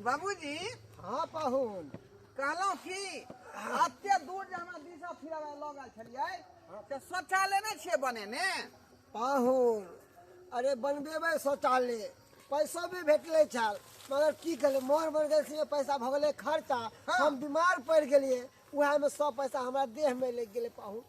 बाबूजी। हाँ पाहुन। कहलहुँ कि एते दूर जे हमरा दिशा फिराबै लऽ गेल छलियै से शौचालय नहि छियै बनेने? पाहुन अरे बनबेबै शौचालय, पैसो भी भेटलै छल, मगर की करियै, मोर मर गेल छलियै, पैसा भऽ गेलै खर्चा। हाँ। हम बीमार पड़ि गेलियै, उएहमे सब पैसा हमरा देहमे लागि गेलै पाहुन।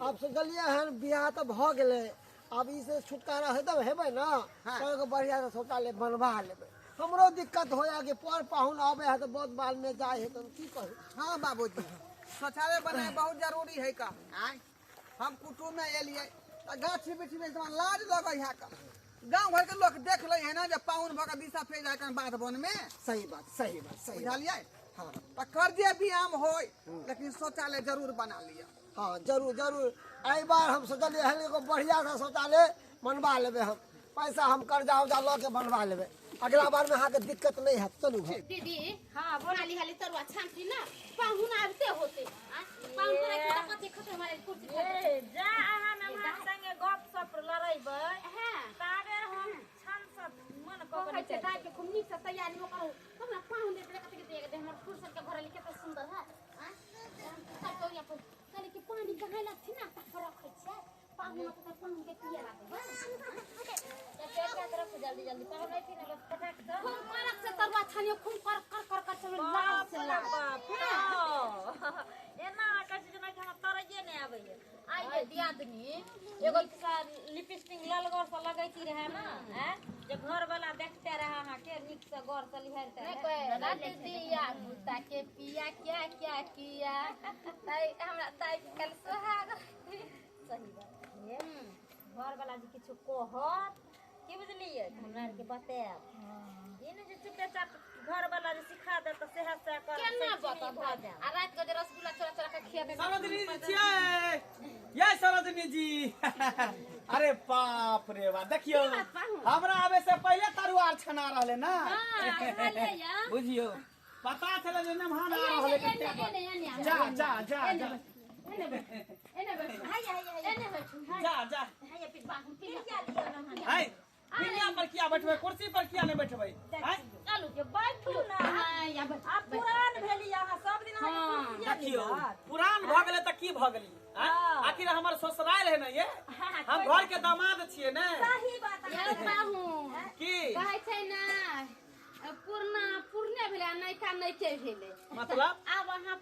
आब सोचलियै हन बियाह तऽ भऽ गेलै, आब ई से छुटकारा हेतै हेबै ने। हाँ। तऽ एगो बढ़िआँ से शौचालय बनवा लेबै। हमरो दिक्कत होया कि पर पाहुन आबै है तऽ बहुत बाल में जाइ है, तऽ हम की कहू। हाँ बाबूजी, शौचालय बनाए बहुत जरूरी है का। आँय हम कुटुम्ब में एलियै तऽ गाछी बिछी में एकदम लाज लगै है का। गाँव घर के लोग देख लै है ना जे पाहुन भऽ के दिशा फेर जाय कन बाध वन में। सही बात, सही बात, सही बात। बुझलियै? हाँ। तऽ कर्जे भी आम होय लेकिन शौचालय जरूर बना लिअ। हाँ जरूर जरूर, एहि बार हम सोचलियै हन एगो बढ़िया सा शौचालय बनवा लेबै हम, पैसा हम कर्जा उर्जा लऽ के बनवा लेबै, अगला बार में अहाँके दिक्कत नहीं हैत। चलू घर। दीदी। हाँ बोल। हाली हाली तरुआ छानती ना, पाहुन आबते होते। आ पाहुन तोरा के त कथि खते हमारे कुर्सी पर। ए जा अहाँ मेहमान संगे गप सप लड़ैबै। हाँ। ताबे हम छन से मन कऽ कहै छै दाइ के खूब नीक से तैयारी हो करू तब ना पाहुन देख कते के देख हमर फुर्सत के घर के सुंदर है। आ हम सब तो यहाँ पर कहले कि पानी कहाँ लगथिन ना तक पर रखै छै पाहुन के, पाहुन के पिए लागै। जल्दी जल्दी पाहुन अइथिन ना, बस फटाक से खूब करक से तरुआ छानियो, खूब कर कर कर कर सब लाल से लाल। बाप एना कहै छै जेना कि हमरा तरैये नहि आबैया। आई गे दियादनी, एगो लिपस्टिक ललगर से लगैती रहे ना, आँय जे घर वाला देखते रहे अहाँके नीक से गौर से लिहारते नहीं रहे। कोई रात दिया कुत्ता के पिया क्या क्या किया, ताई हमरा ताई कल सोहाग। सही बात है। घर वाला जे किछु कहत की बुझलियै तऽ हमरा आरके बतायब। ई नहि जे चुपेचाप घर वाला जे सिखा देत तऽ सएह सएह करब। केना से चीनी बतब भऽ जायब। आ रात के जे रसगुल्ला चोरा चोरा के खियाबे। सरोजनी जी छियै ये, सरोजनी जी। अरे बाप रे बा, देखियौ हमरा आबे से पहिले तरुआ छना रहले ना। हां खालिए या। बुझियौ पता चले जे मेहमान आ रहले कते पर। जा जा जा जा। एने बैठ, एने बैठ, हाय हाय हाय। एने बैठ। जा जा। हाय पाहुन पिया। पिया लिअ ना अहाँ। हाय पिनिया पर किया बैठबै, कुर्सी पर किया नहीं बैठबै? हाय चलू जे बैठू ना। हां या बैठ। आब पुरान भेली अहाँ, सब दिन अहाँके हाँ। कुर्सिये देखियौ मिलत। पुरान भऽ गेलै तऽ की भऽ गेली? आँय? हाँ। आखिर हमर ससुराल है ने ये, हाँ, हम घर के दामाद छियै ने। सही बात। यौ पाहुन की कहै छै ना, पुरना पुरने भेलै आ नयका नयके भेलै। मतलब आब अहाँ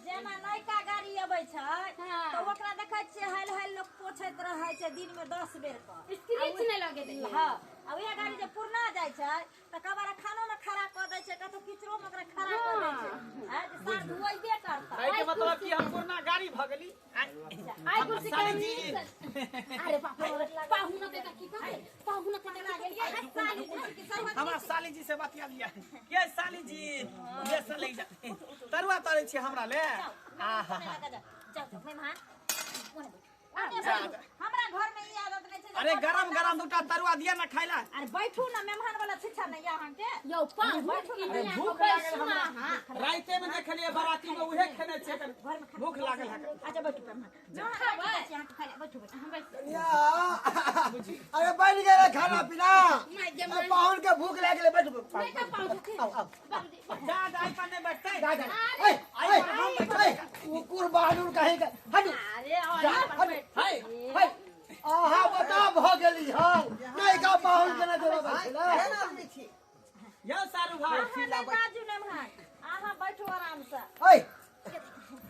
जेना नयका गाड़ी अबै छै हाँ। तऽ ओकरा देखै छियै हल हल लोक पोछैत रहै छै दिन में 10 बेर कऽ। स्क्रीच नहि लगे दै। हाँ, आ उएह गाड़ी जे पुरना जाइ छै तऽ कबारा खानो में खड़ा कऽ दै छै, कतौ कीचड़ो में ओकरा खड़ा कऽ दै छै। आँय, जे सार धुएबे करतै। एहिके मतलब कि हम पुरना गाड़ी भऽ गेली? आइ कुर्सी साली के जी। अरे बाप रे, पाहुन के की कहै, पाहुन के की कहै? हमरा साली जी से बतिया लिया के साली जी, ये साली जा तरुआ तरै छी हमरा ले। आहा जाउ जाउ मेहमान कोने बैठू। जा जा। हमरा घर में ई आदत नहि छै जे अरे गरम गरम दूटा तरुआ दिया ना खाइला। अरे बैठू ना, मेहमान वाला शिक्षा नहीं है अहाँके। यौ पाहुन की अरे दुनिया भूख के लागल बैसू ना हमरा। अहाँ। राइते में देखलिए बराती में उहे खेने छियै, भूख लागल है। अच्छा बैठू मेहमान, मेहमान बैठू, अहाँके खाइ ला बैठू बैठू। हम बैस। कनिया, अरे बन गेलै खाना पीना। माय गे अरे पाहुन के भूख लागि गेलै, बैठ। नहि तऽ पाहुन के आउ आउ। बाबूजी। जा जा, आइ पर नहीं बैठतै। जा जा। ए ए ए, कुकुर बहादुर कहीं के, हटू। अरे और जा हटू। हाय हे, अहाँ बता भऽ गेली हन नहीं का पाहुन के ना देबा बैठे केहन आदमी छी? यौ सारू भाई। अहाँ नहि बाजू मेहमान, अहाँ बैठू आराम से। ए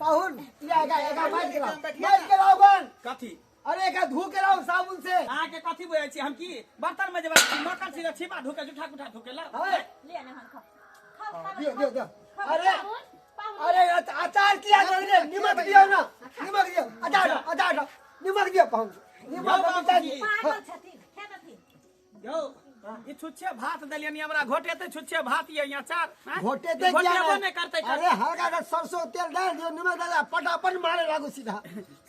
पाहुन या एगा एगा मारि के लाओ, मारि के लाओ गन। कथी? अरे एका धो के लाओ साबुन से। अहाँ के कथी बुझै छी? हम की बर्तन में जेबै नौकर छी? छिपा धोके जुठा कुठा धोके ला। हे लिअ मेहमान, खाउ खाउ खाउ। दियो दियो दियो। अरे पाहुन पाहुन। अरे अचार किया दे रे? नमक दियो ना, नमक दियो, अचार दो, अचार दो, नमक दियो पाहुन के। नमक यौ दो, बाबूजी। मिर्चाई। पागल छथिन, खेतथिन। यौ ई छुच्छे भात देलियनि हमरा, घोटेते छुच्छे भात ये अचार हैं? घोटेते ई किया घोटेबो नहि? नहि करतै। अरे हल्का सा सरसों तेल डाल दियो, नमक डाल दियो, पटापट मारे लागू सीधा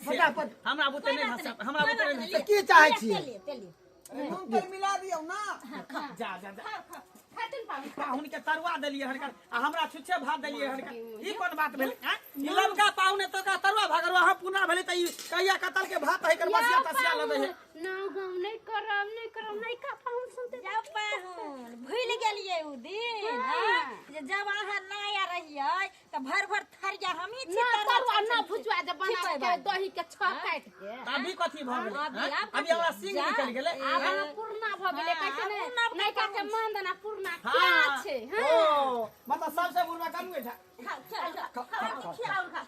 फटाफट। हमरा बुते नहि भसत, हमरा बुते नहि तऽ की चाहै छियै? तेल लिअ, तेल लिअ। अरे नून तेल मिला दियौ ना। भसत। जा जा जा। खाउ खाउ। खातिन पाहुन। पाहुन के तरुआ देलियै हनका आ हमरा छुच्छे भात देलियै हनका, ई कोन बात भेलै? आँय? ई लमका पाहुन एतऽ का तरुआ भगरुआ, हम पुना भेलै तऽ ई कहिया कतल के भात है कर बसिया तसिया लगै है। नाव गाँव नहीं करब, नहीं करब, नहीं का पाहुन सुनते। जाउ पाहुन, भूलि गेलियै उ दिन? हाँ? जे जब अहाँ नया रहियै तऽ भर भर थरिया हमही ना छितरुआ तरुआ ना भुजवा दे बना छिपै के बाली। दही के छह काट के। अभी कथी भऽ गेलै? अभी आँय? आब अभी हमरा सिंग जा। निकलि गेलै। आब अहाँ पुरना भऽ गेलै, हाँ, कहै छै ने पुरना भऽ नैका के गेल। मान देना पुरना हाँ। क्या छै? हाँ। ओ मतलब सबसे बुढ़वा कम गेल छै। खाउ, खाउ, खाउ, खाउ, खियाउ, खाउ।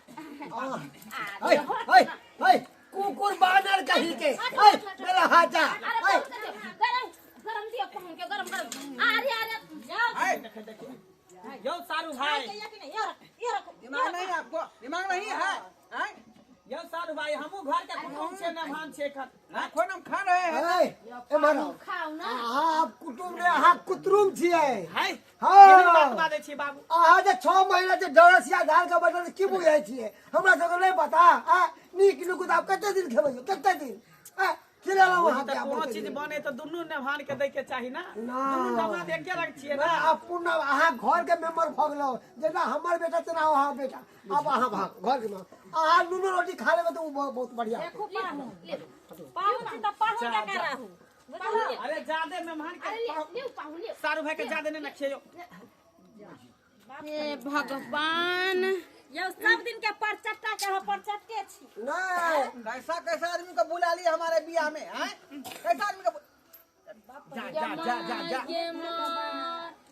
है है है, कुकुर बानर कही के है मेरा हाथ जा। अरे है बहुत अच्छे। गरम गरम दियो पाहुन के, गरम गरम। अरे अरे जाउ। है देखै देखियौ यौ सारू भाई, खाइ कि नहि? यो रखो, यो रखो। दिमाग नहीं है आपको, दिमाग नहीं है हैं? यौ सारू भाई, हमहूँ घर के कुटुम छियै, मेहमान छियै एखन। आँय? खोन हम खा रहे हैं। है एम्हर आउ। खाउ ना। अहाँ आब कुटुम्ब ने, अहाँ कुतरुम छियै। है हाँ। केहन बात बाजै छी बाबू? अहाँ जे 6 महीना जे डरसिया धार के बैठल की बुझै छियै? हमरा सबके नहि पता? आ नीक नुकुत आब कते दिन खेबै यौ? कते दिन आ खिलेलहुँ अहाँके? तऽ आब कोनो बहुते चीज दिन। बने तऽ दुनू नेभान के दै के चाही ना। ना। दुनू दामाद एके रंग छियै ना, ना। आब पुनः अहाँ घर के मेंबर भऽ गेलहुँ, जेना हमर बेटा तेना अहाँ बेटा। आब अहाँ भाग घर के मेंबर। अहाँ नूनो रोटी खा लेबै तऽ ओ बहुत बढ़िया होतै। देखू पाहुन, पाहुन छी तऽ पाहुन जकाँ रहू, बुझलियै? अरे जादे मेहमान के अरे ले लिउ पाहुन लिउ। सारू भाई के जादे नहि ने खियौ। हे भगवान। यौ सब दिन के परचट्टा के अहाँ परचट्टे छी। नहि। कैसा कैसा आदमी को बुला लिया हमारे बियाह में हैं? कैसा आदमी को जा जा जा जा जा। ये माँ,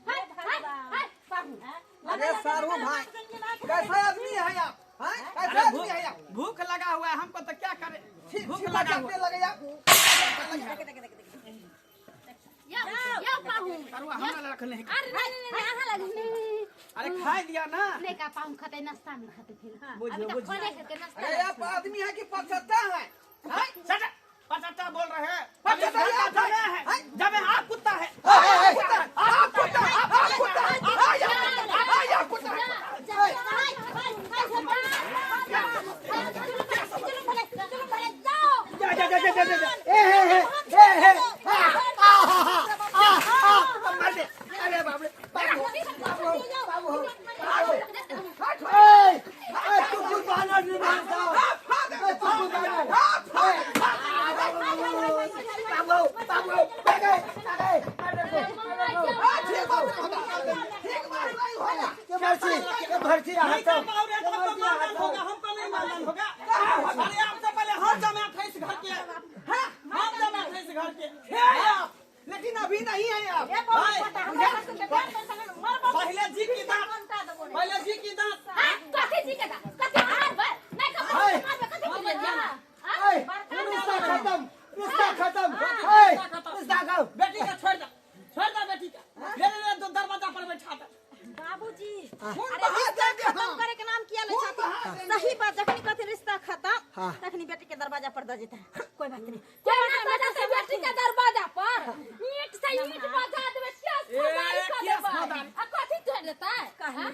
हाय हाय हाय पाहुन। अरे सारू भाई, कैसा आदमी है आप हैं? कैसा अरे आदमी है आप? भूख भूख लगा हुआ है हमको तो क्या करे, भूख छिपा लगा हुआ। चटने लगे आप। यौ यौ पाहुन। तरुआ हमरा लग रखने है। अरे नहीं नहीं नहीं, अहाँ लग नहीं। अरे खाई दिया ना। नहीं का पाहुन खते नाश्ता में खते फिर। हाँ, बुझियो, अभी तक बुझियो। खाने खाते नाश्ता। अरे आप आदमी है कि पचहत्तर है हैं? सट पचहत्तर बोल रहे हैं। पचहत्तर अभी घर का है। जगह है, जब आप कुत्ता है। आप कुत्ता है, आप कुत्ता है, आप कुत्ता है, आप कुत्ता है। जा जा हाय हाय हाय, चलू भले, चलू भले, जाओ। जा जा जा जा जा जा, ए हे हे हे हे, आ आ आ आ, मार दे। अरे बाप रे, बाबू बाबू बाबू बाबू, ए ए, कुकुर बानर निर्माण साहब, ए कुकुर बानर, ए बाबू बाबू, भागे भागे, ठीक बात होगा, ठीक बात नहीं होगा। के मर्सी के मर्सी अहाँ नहीं तो सब बाबू रे, के तुमको मर्सी अहाँ मानदान सब। होगा, हमको नहीं मानदान होगा। अरे आपसे पहले हम जमा थे इस घर के, हाँ, हम जमा थे इस घर के। है आप, लेकिन अभी नहीं है आप। ए बाबू, पता हमरा सबके ध्यान पैसा नहि, मर बाबू। पहले जी की दांत, घंटा देबो नहि। पहले जी की दांत। हाय कथी जी के दा कथी मारबै नहीं का हाय। मारबै कथी बोले जा? ए रिश्ता खत्म, रिश्ता खत्म, ए रिश्ता खत्म। बेटी का छोड़ दे, छोड़ दे बेटी का, ले ले ले, दरवाजा पर बैठा दे। बाबूजी, खून अरे बहा रिश्ता देंगे खत्म हम। करे के नाम किया ले खून छथिन? बहा देंगे। सही बात, जखनी कहथिन रिश्ता खत्म हाँ। तखनी बेटी के दरवाजा पर दऽ जेता। कोई बात नहीं, कोई ना बजा बेटी के दरवाजा पर ईंट से ईंट बजा देबै, केस फौजदारी ए, कऽ केस देबै। फौजदारी। आ कथी तोड़ि देतै? कहली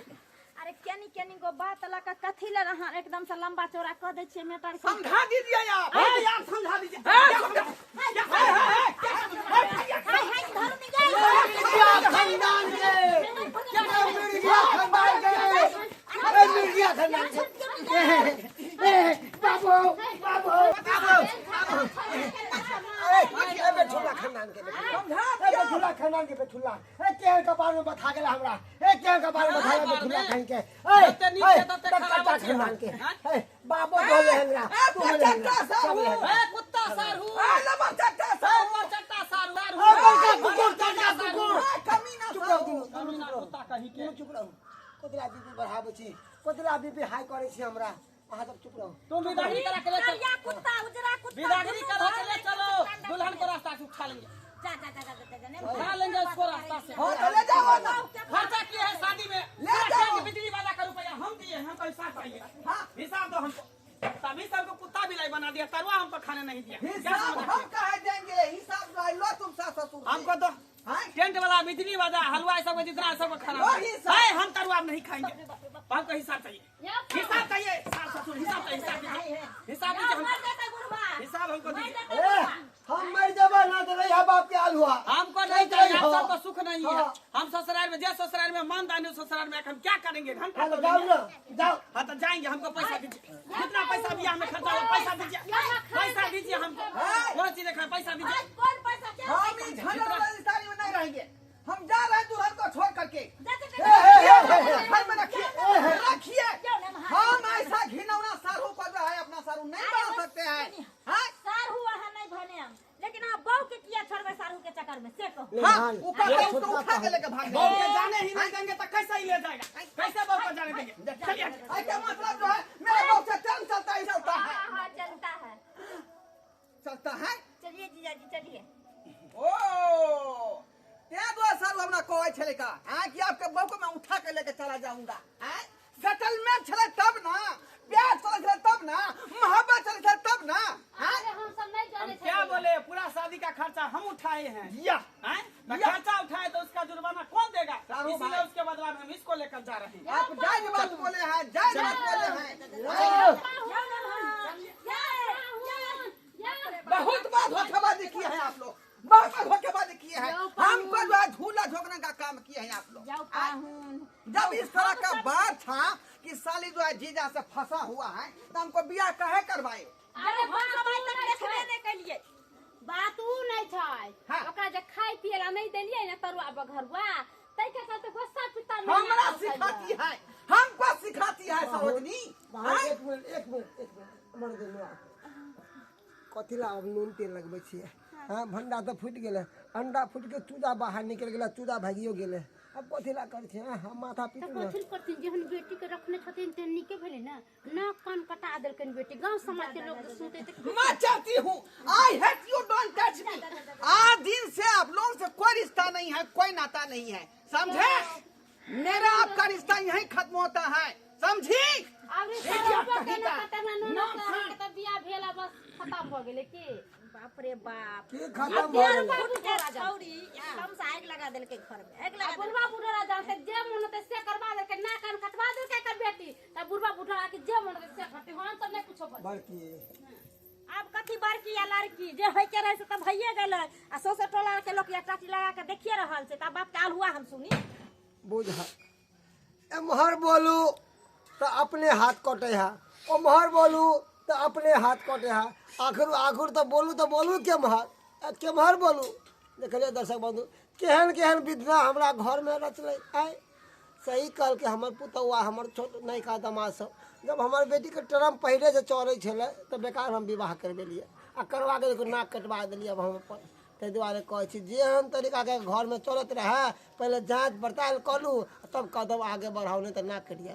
अरे केनी केनी गो बात लऽ कऽ कथी लए अहाँ एकदम से लंबा चौड़ा कऽ दै छियै मैटर के? समझा दीजिए आप। ए यार समझा दीजिए। क्या समझा? क्या है है क्या समझा? हाय हाय, धरू नहीं गए। मिर्गिया खानदान के, मिर्गिया खानदान के, ए मिर्गिया खानदान के, ए ए, बाबू बाबू बाबू, ए ए बेठुला खानदान के, समझा ए बेठुला खानदान के बेठुला, ए केहन कपार में बथा गेला हमरा, ए केहन कपार में बथा गेला बेठुला कहीं के, ए जते नीक ए छै तते खराब टटका छै। खानदान के, हाँ? ए बाबो धोले हमरा, ए, तू होले हमरा, पचहत्तर सब होले हमरा। ए कुत्ता सारू, ए लबर चट्टा ए साहब। चट्टा सारू, ए बड़का कुकुर, टटका कुकुर। ए कमीना चुप रहू साहब। दुनू, दुनू चुप रहू। कुत्ता कहीं के। दुनू चुप रहू। कोतला बीपी बढ़ाबै छी, कोतला बीपी हाई करै छी हमरा, अहाँ सब चुप रहू। तुम विदागरी करा के ले चलो, करिया कुत्ता, उजरा कुत्ता, विदागरी दुनू करा के घर ले में चलो, कुत्ता। दुल्हन को रास्ता से उठा लेंगे, जा जा जा जा जा जा, नहीं उठा लेंगे उसको रास्ता से। हाँ तो ले जाओ ना। खर्चा किए है शादी में, ले जाओ। बिजली वाला का रुपया हम दिए, हमको हिसाब चाहिए। हाँ। हिसाब दो हमको। तभी सबको कुत्ता बिलाई बना दिया, तरुआ हमको खाने नहीं दिया। क्या हिसाब समझा? हम काहे देंगे? हिसाब जो है लो तुम सास ससुर से। हमको दो हाँ? टेंट वाला, बिजली वाला, हलवाई सबको जितना सबको खाना वो हिसाब। है, हम तरुआ अब नहीं खाएंगे, हमको हिसाब चाहिए, यौ हिसाब चाहिए सास ससुर, हिसाब चाहिए, हिसाब दीजिए, हिसाब दीजिए हमको। मर जेतै बुढ़वा। हिसाब हमको दीजिए। हम मर जाबा ना तो रही बाप के हाल हुआ। हमको नहीं चाहिए, आप सबको सुख नहीं है। हम ससुराल में, जे ससुराल में मानदान है ससुराल में हम क्या करेंगे? घंटा तो जाओ ना, जाओ। हाँ तो जाएंगे, हमको पैसा दीजिए। कितना पैसा दिया हमें खर्चा हुआ, पैसा दीजिए, पैसा दीजिए हमको। कौन चीज देखा, पैसा दीजिए। कौन पैसा? हम इस झगड़ा वाली में नहीं रहेंगे, हम जा रहे हैं दुल्हन को छोड़ करके। घर में रखिए, रखिए। हम ऐसा घिनौना सारू को जो है अपना सारू नहीं बना सकते हैं। सारू वहाँ नहीं बने हम, लेकिन आप बहू के किया छोड़बे सारू के चक्कर में, से कहो। हां, उसको उठा के लेके भाग। बहू के जाने ही नहीं देंगे तो कैसे ही ले जाएगा? कैसे बहू को जाने देंगे? चलिए। ऐसा मतलब जो है मेरा बहू से चल चलता ही चलता है। हां चलता है, चलता है। चलिए जीजाजी चलिए। ओ क्या दो सारू हमरा कहै छले का हां कि आपके बहू को मैं उठा के लेके चला जाऊंगा। हैं सेटलमेंट छले तब ना, प्यार चले छले तब ना, मोहब्बत चले छले तब ना। हां हम सब नहीं जाने छले। क्या बोले, पूरा शादी का खर्चा हम उठाए हैं। या हैं खर्चा उठाए तो उसका जुर्माना कौन देगा? इसीलिए उसके बदला में हम इसको लेकर जा रहे हैं। आप जायज बात बोले हैं, जायज बात बोले हैं। बहुत बार धोखेबाजी किए हैं आप लोग, बहुत धोखेबाजी किए हैं। हमको जो है झूला झोंकने का काम किए हैं आप लोग। जब इस तरह का बात था कि साली जो है जीजा से फंसा हुआ है तो हमको बियाह काहे करवाए? अरे बात उ नहीं छै, ओकरा जे खाय पिए ला नहीं देलिए ना तरुआ बघरुआ, तै के चलते गुस्सा पिता में हमरा सिखाती है, हमको सिखाती है सरोजनी। एक मिनट, एक मिनट, एक मिनट, मर गेलौ। कथी ला अब नून तेल लगबै छियै? हाँ भंडा तो फूटि गेलै, अंडा फूटि के चूजा बाहर निकलि गेलै, चूजा भागियो गेलै। अब कथी ला करै छियै? हम माथा पीटू ना। कथी करथिन जेहन बेटी के रखने छथिन तेहन नीके भेलै ना। नाक कान कटा देलकनि बेटी, गांव समाज के लोग सुनते त मैं चाहती हूँ, I hate you, don't touch me. आज दिन से आप लोगों से कोई रिश्ता नहीं है, कोई नाता नहीं है, समझे? मेरा आपका रिश्ता यहीं खत्म होता है, समझी? अब बस खत्म हो गेलै की। बाप रे बाप, की खत्म भ गेलै? छौरी एकदम से आग लगा देलकै घर में, आग लगा। बुढ़वा बुढ़ा जानते जे मन होते से करवा देलकै, नाक कान कटवा देलकै एकर बेटी। त बुढ़वा बुढ़ा के जे मन होते से करते, हम सब नहीं कुछो बोल। बड़की अब कथी बड़की या लड़की जे होय के रहे से त भइए गेलै। आ सौंसे टोला के लोक या टाटी लगा के देखिए रहल छै, त बाप के आल हुआ हम सुनी। बुझ एम्हर बोलू त अपने हाथ कटे है, ओम्हर बोलू तो अपने हाथ कटे है। आखिर आखिर तो बोलू तो बोलू केम्हर केम्हर बोलू। देखलिए दर्शक बंधु केहन केहन विधवा हमरा घर में रचलै। आय सही कहलकै हमर पुतौआ, हमर छोट नयका दमाद सब, जब हमर बेटीके ट्रम पहिले से चढ़ै छलै तऽ बेकार हम विवाह करबेलियै आ करवा के देखियौ नाक कटवा देलियै। अब हम अपन ताहि दुआरे कहै छी जेहन तरीकाके घरमे चलैत रहए पहिले जाँच पड़ताल करू तब कदम आगे बढ़ाउ, नहि तऽ नाक कटि जायत।